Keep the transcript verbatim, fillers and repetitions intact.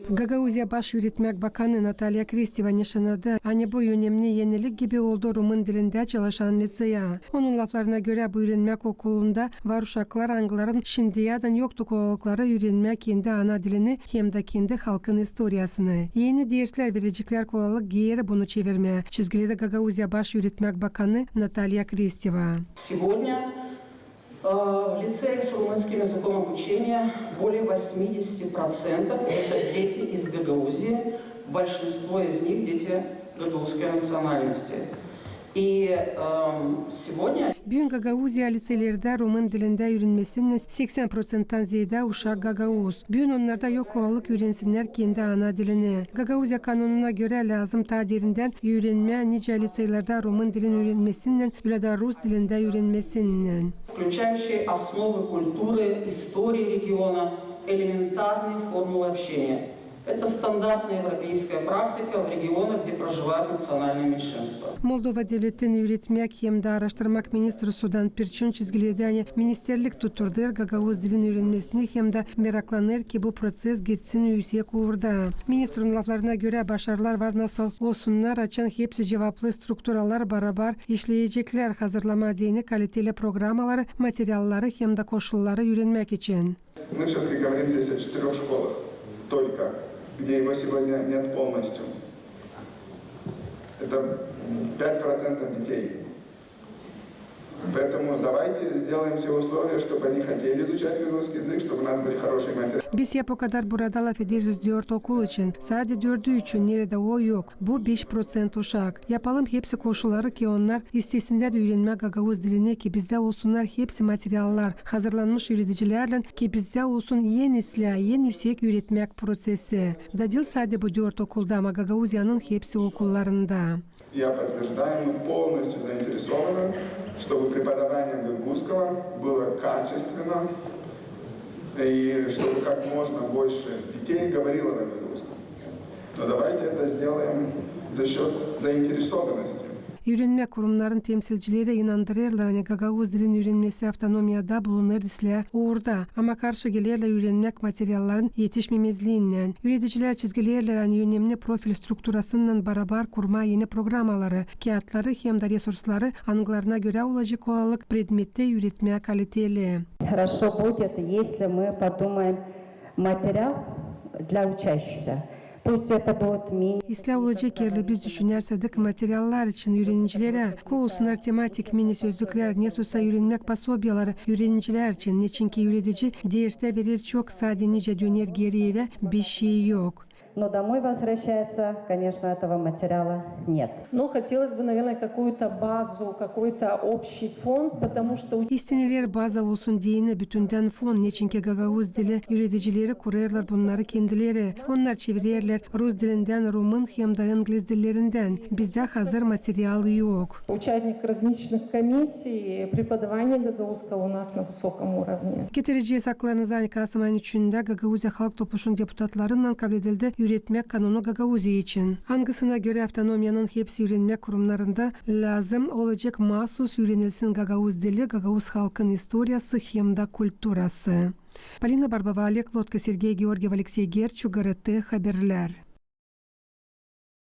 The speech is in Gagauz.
Gagauziya baş üüretmäk bakanı Natalya Kristeva nişanadı, ani bu önemni enilik gibi oldu rumın dilindä çalışan liţeya. Onun laflarına görä, bu üürenmäk okulunda var uşaklar, angıların şindiyädän yoktu kolalıkları üürenmää kendi ana dilini hem dä kendi halkın istoriyasını. Eni derslär vereceklär kolalık geeri bunu çevirmää, çizgiledi Gagauziya baş üüretmäk bakanı Natalya Kristeva. Сегодня, э, в лицеях с румынским языком обучения более восьмидесяти процентов это дети из Гагаузии, большинство из них дети гагаузской национальности. И, эм, сегодня Büün Gagauziya liţeylerdä rumın dilindä üürenmesinnän seksän proţenttan zeedä uşak gagauz. Büün onnarda yok kolalık üürensinnär kendi ana dilini. Gagauziya kanonuna görä lääzım taa derindän üürenmää nicä liţeylerdä rumın dilin üürenmesinnän, ölä dä rus dilindä üürenmesinnän. Включающие основы культуры, истории региона, элементарные формулы общения. Это стандартная европейская практика в регионах, где проживают национальные меньшинства. Moldova devletin üüretmäk hem dä aaraştırmak ministrı Sudan Pirçun çizgiledi, ani ministerlik tutturdêr gagauz dilin üürenmesini hem dä meraklanêr, ki bu proţes gitsin üüsek uurda. Ministrun laflarına görä, başarılar var nasıl olsunnar, açan hepsi cuvaplı strukturalar barabar işleyeceklär hazırlamaa deyni kaliteli programaları, materialları hem dä koşulları üürenmäk için. Мы всё-таки говорим здесь о четырёх школах только, где его сегодня нет полностью. Это пять процентов детей. Поэтому давайте сделаем все условия, чтобы они хотели изучать русский язык, чтобы у нас были хорошие материалы. Biz hep o kadar burada lafederiz dört okul için, sade dördü için, neredä o yok. Bu beş proţent uşak. Yapalım hepsi koşulları, ki onnar istesinnär üürenmää gagauz dilini, ki bizdä olsunnar hepsi materiallar hazırlanmış üüredicilärlän, ki bizdä olsun en islää, en üüsek üüretmäk proţesi. Da diil sade bu dört okulda, ama Gagauziyanın hepsi okullarında. Я подтверждаю, мы полностью заинтересованы, чтобы преподавание гагузского было качественно и чтобы как можно больше детей говорило на гагузском. Но давайте это сделаем за счёт заинтересованности. Üürenmäk kurumnarın temsilcileri inandırêrlar, ani gagauz dilin üürenmesi avtonomiyada bulunêr islää uurda, ama karşı gelerlär üürenmäk materialların etişmemezliindän. Üüredicilär çizgilerlär, ani önemni profil strukturasınnan barabar kurmaa eni programaları, kiyatları hem dä resursları, angılarına görä olacek kolalık predmettä üüretmää kaliteli. Хорошо будет, если мы подумаем материал для учащихся. Пусть это будут мини- İslää olacek, eer biz düşünärsädük materiallar için üürenicilerä, ko olsunnar tematik mini-sözlüklär, nesoysa üürenmäk posobiyaları üürenicilär için, neçinki üüredici derstän verer çok, sade nicä döner geeri evä, bişey yok. Но домой возвращается, конечно, этого материала нет. Но хотелось бы, наверное, какую-то базу, какой-то общий фонд, потому что у- İsteneler baza olsun deyni, bütündän fon, neçinki gagauz dili üüredicileri kurêrlar bunnarı kendileri. Onnar çevirerlär rus dilindän rumın hem dä ingliz dillerindän. Bizdä hazır material yok. Участник различных комиссий, преподавание гагаузского у нас на высоком уровне. Getirecez akıllarınıza, ani kasım ayın üçündä Gagauziya Halk Topluşunun deputatlarınnan kabledildi üüretmäk kanonu Gagauziya için, angısına görä avtonomiyanın hepsi üürenmäk kurumnarında lääzım olacek maasuz üürenilsin gagauz dili, gagauz halkın istoriyası hem dä kulturası. Polina Barbova, Oleg Lotka, Sergey Georgiev, Aleksey Gerçuk, GRT haberlär.